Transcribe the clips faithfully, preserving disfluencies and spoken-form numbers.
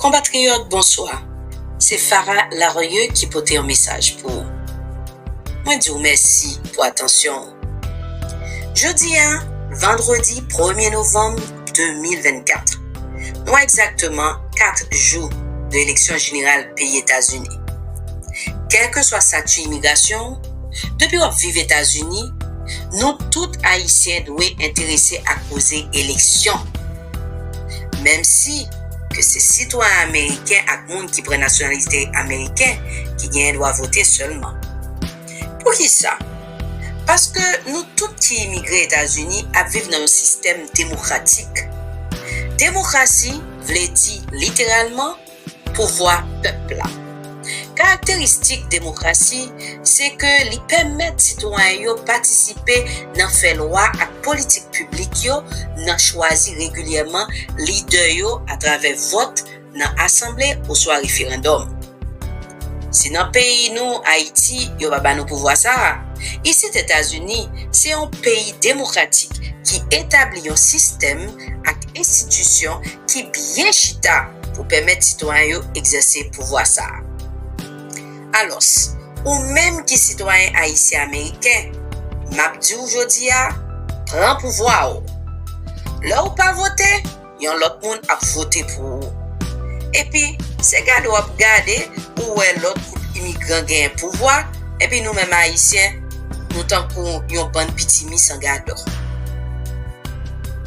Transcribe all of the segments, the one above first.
Konpatriyòt, bonswa. Se Farah Larieux ki pote yon mesaj pou ou. Mwen di w mèsi pou atansyon w. Jodi a, vandredi premye novanm de mil vennkat, nou a egzakteman kat jou de eleksyon jeneral peyi Etazini. Kèlkeswa estati imigrasyon w, depi w ap viv Etazini, nou tout Ayisyen dwe enterese ak koze eleksyon. Menm si ke se sitwayen ameriken ak moun ki pran nasyonalite ameriken ki genyen dwa vote sèlman. Poukisa? Paske nou tout ki imigre Etazini ap viv nan yon sistèm demokratik. Demokrasi vle di literalman pouvwa pèp la. Karakteristik demokrasi, se ke li pèmèt sitwayen yo patisipe nan fè lwa ak politik piblik yo, nan chwazi regilyèman lidè yo atravè vòt nan asanble oswa referandòm. Si nan peyi nou, Ayiti, yo pa ba nou pouvwa sa a, isit Etazini, se yon peyi demokratik ki etabli yon sistèm ak enstitisyon ki byen chita pou pèmèt sitwayen yo egzèse pouvwa sa a. Alòs, ou menm ki sitwayen ayisyen ameriken, m ap di w jodi a, pran pouvwa w. Lè w pa vote, yon lòt moun ap vote pou ou. Epi, se gade w ap gade, ou wè lòt gwoup imigran genyen pouvwa, epi nou menm Ayisyen, nou tankou yon bann pitimi san gadò.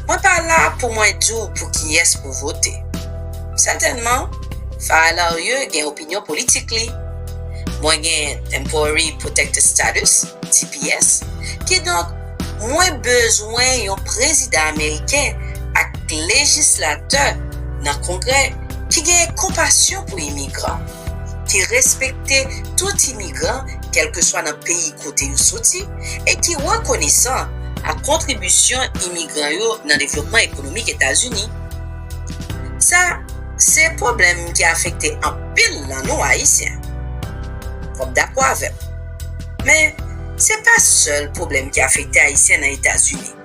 Mwen pa la pou mwen di w pou kiyès pou vote. Sètènman, Farah Larieux gen opinyon politik li. Mwen gen Temporary Protected Status, T P S. Kidonk, mwen bezwen yon prezidan ameriken ak lejislatè nan Kongrè ki gen konpasyon pou imigran, ki respekte tout imigran, kèlkeswa nan peyi kote yo soti, e ki rekonesan a kontribisyon imigran yo nan devlopman ekonomik Etazini. Sa, se pwoblèm ki afekte anpil nan nou Ayisyen. W ap dakò avè m. Men, se pa sèl pwoblèm ki afekte Ayisyen nan Etazini.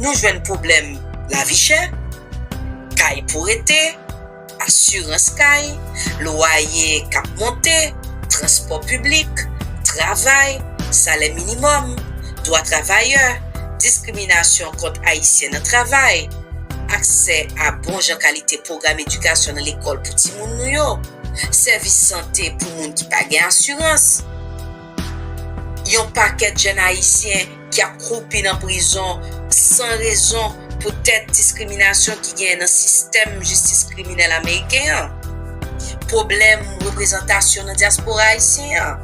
Nou jwenn pwoblèm lavi chè, kay pou rete, asirans kay, lwaye k ap monte, transpò piblik, travay, salè minimòm, dwa travayè, diskriminasyon kont Ayisyen nan travay, aksè a bon jan kalite pwogram edikasyon nan lekòl pou timoun nou yo, sèvis sante pou moun ki pa gen asirans. Yon pakèt jèn Ayisyen ki ap kwoupi nan prizon san rezon poutèt diskriminasyon ki genyen nan sistèm jistis kriminèl ameriken an. Pwoblèm reprezantasyon nan dyaspora ayisyen an.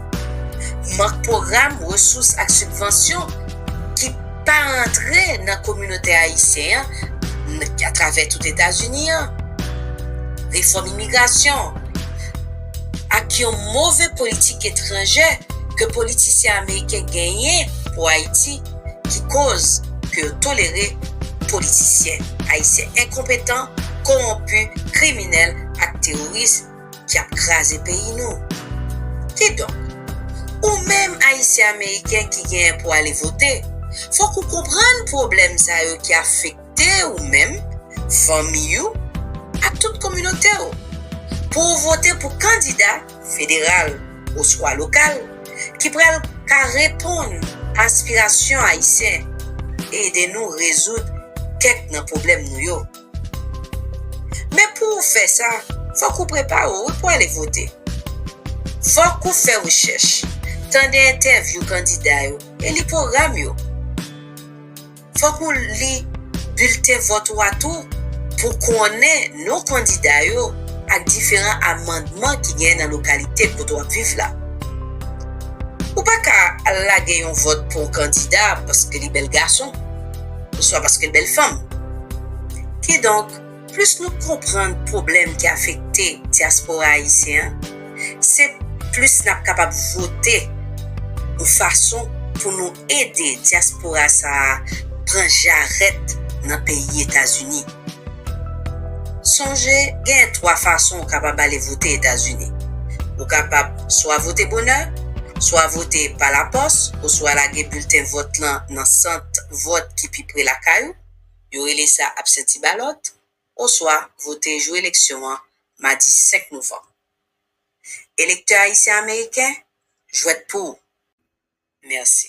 Mank pwogram, resous ak sibvansyon ki pa antre nan kominote ayisyen an atravè tout Etazini an. Refòm imigrasyon ak yon move politik etranjè ke politisyen ameriken genyen pou Ayiti ki koz ke yo tolere politisyen ayisyen enkonpetan, kowonpi, kriminèl ak teworis ki ap kraze peyi nou. Kidonk, ou menm Ayisyen Ameriken ki genyen pou ale vote, fòk ou konprann pwoblèm sa yo ki afekte ou menm, fanmi w, ak tout kominote w, pou w vote pou kandida federal oswa lokal ki pral ka reponn aspirasyon ayisyen e ede nou rezoud kèk nan pwoblèm nou yo. Men pou w fè sa, fòk ou prepare w wi pou ale vote. Fòk ou fè rechèch, tande entèvyou kandida yo e li pwogram yo. Fòk ou li bilten vòt ou a tou pou konnen non kandida yo ak diferan amannman ki genyen nan lokalite kote w ap viv la. Ou pa ka al lage yon vòt pou yon kandida paske li bèl gason, oswa paske l bèl fanm. Kidonk, plis nou konprann pwoblèm ki afekte dyaspora ayisyen an, se plis n ap kapab vote yon fason pou nou ede dyaspora sa a pran jarèt nan peyi Etazini. Sonje, gen twa fason ou kapab ale vote Etazini. Ou kapab swa vote bonè, swa vote pa lapòs, oswa lage bilten vòt lan nan sant vòt ki pi pre lakay ou, yo rele sa absentee ballot, oswa vote jou eleksyon an madi senk novanm. Elektè ayisyen ameriken, jwèt pou ou. Mèsi.